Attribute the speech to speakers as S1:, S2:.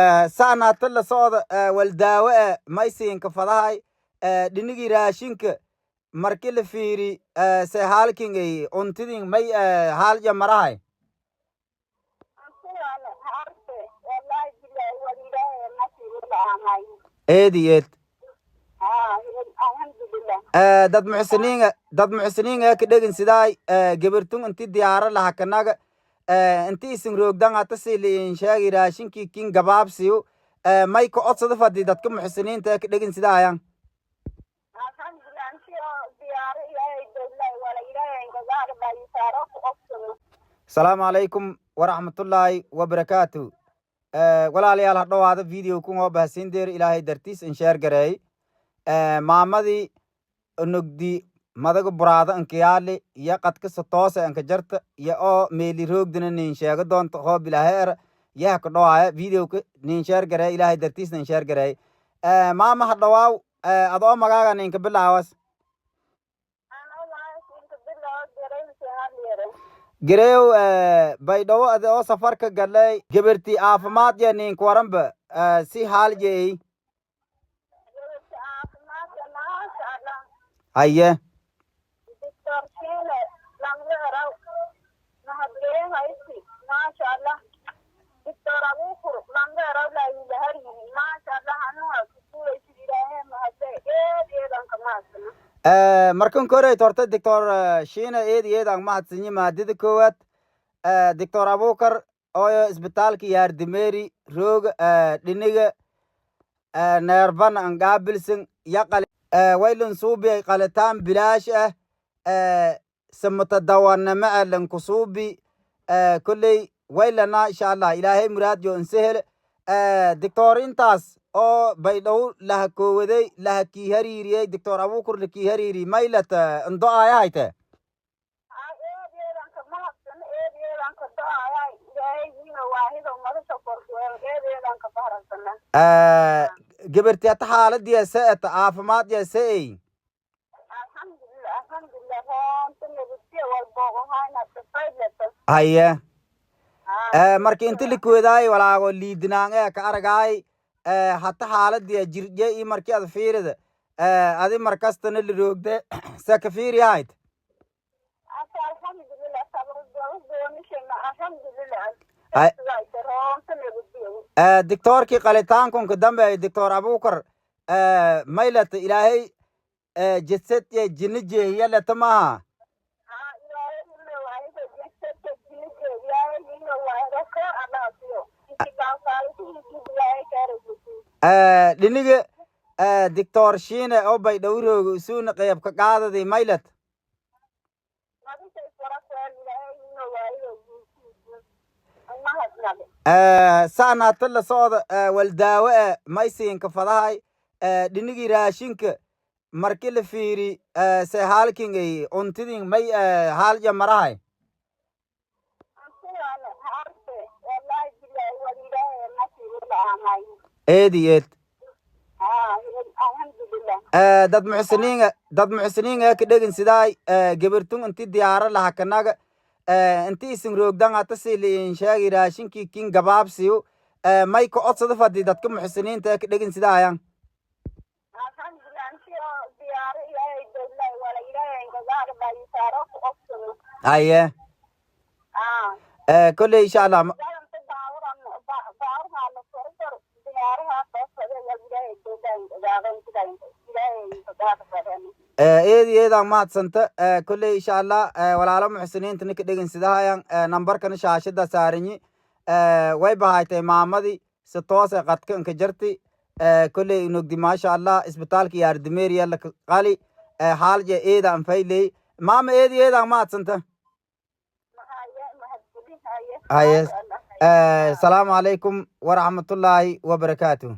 S1: Saanaata la socda waldaawo e maysiinka fadahay dhinigii raashinka marki la fiiri se haalkingay untidin may haalja marahay. Eedi eed dad muxsiniinga, dad muxsiniinga ka dhegin sidaay gabartun inti diyaaro laha kanaga inti isin roogdan hata siliin sheegi raashinkii kin gabaabsiyo may ka codsada fadi dadka muxsiniinta ka dhegin sidaayan. Asalaamu calaykum waraxmatullaahi wabarakaatu. Walaalayaal, ha dhowaada video kun oo bahasiin deer Ilaahay dartiis in sheer gareey. Maamadii nugdi madaga buraada inkayaali iyo qadka toose inka jarta iyo oo meeli roogdina nin sheego doonto hoob Ilaahay er yaha ka dhowaaya videoka nin sheer gareey, Ilaahay dartiisna in sheer gareey. Maama, ha dhowaaw. Adoo magaaga ninka bilaawas. Gareew Baydhabo ade oo safarka galay gabarti caafimaad ya ninka waranba si haal jeey. Haye. Markan koreyt horta Doctor Shiina eed eed aan mahadsanyi. Maadida koowaad Doctor Abukar ooyo isbitaalka Yaardimeri rooga dhiniga neerban an qaabilsan yaqal waylin suubiyay qalitaan bilaash ah samutadawanama ah lankusuubi kolley waylana insha Allah Ilaahay muraad yo insehel. Doctor intaas oo Baydhow laha koowaday laha kii hariiriyey Doctor Abukur lakii hariiri maylat indo aayahayte. Gabarti hata xaaladii se eta caafimaad ya se ey. Haye, marka inti likuwedaay walaago liidinaan ee ka aragaay hata xaaladii jirje iyo markii ad fiirida adi markastana liroogde se ka fiiriyahayd. Doctorkii qalitaankunka dambe Doctor Abukar maylata Ilaahay jidsad iyo jinni jeehiya leta maaha. Dhiniga Doctor Shiine oo Baydhowrooga isuuna qayb ka qaadadii maylat. Saan hata la socda waldaawo e maysiinka fadahay dhinigii raashinka marki la fiiri se haalkingay untidin may haalja marahay. Eedi eed dad muxsiniinga, dad muxsiniinga ka dhegin sidaay gabartun inti diyaaro laha kanaga inti isin roogdan hata siliin sheegi raashinkii kin gabaabsiyo may ka codsada fadi dadka muxsiniinta ka dhegin sidaayan. Haye, kolley insha Allah. Eedi eedaan mahadsanta. Kolley insha Allah walaalo muxsiniinta ninka dhegin sidahayan nambarkana shaashada saaranyi. Way bahaytay maamadii si toos ee qadka inka jarti kolley inogdi maasha Allah isbitaalka Yaardimeeriya laka qali xaalje eeda an fayley. Maama, eedi eedaan mahadsanta. Haye, asalaamu calaykum waraxmatullaahi wabarakaatu.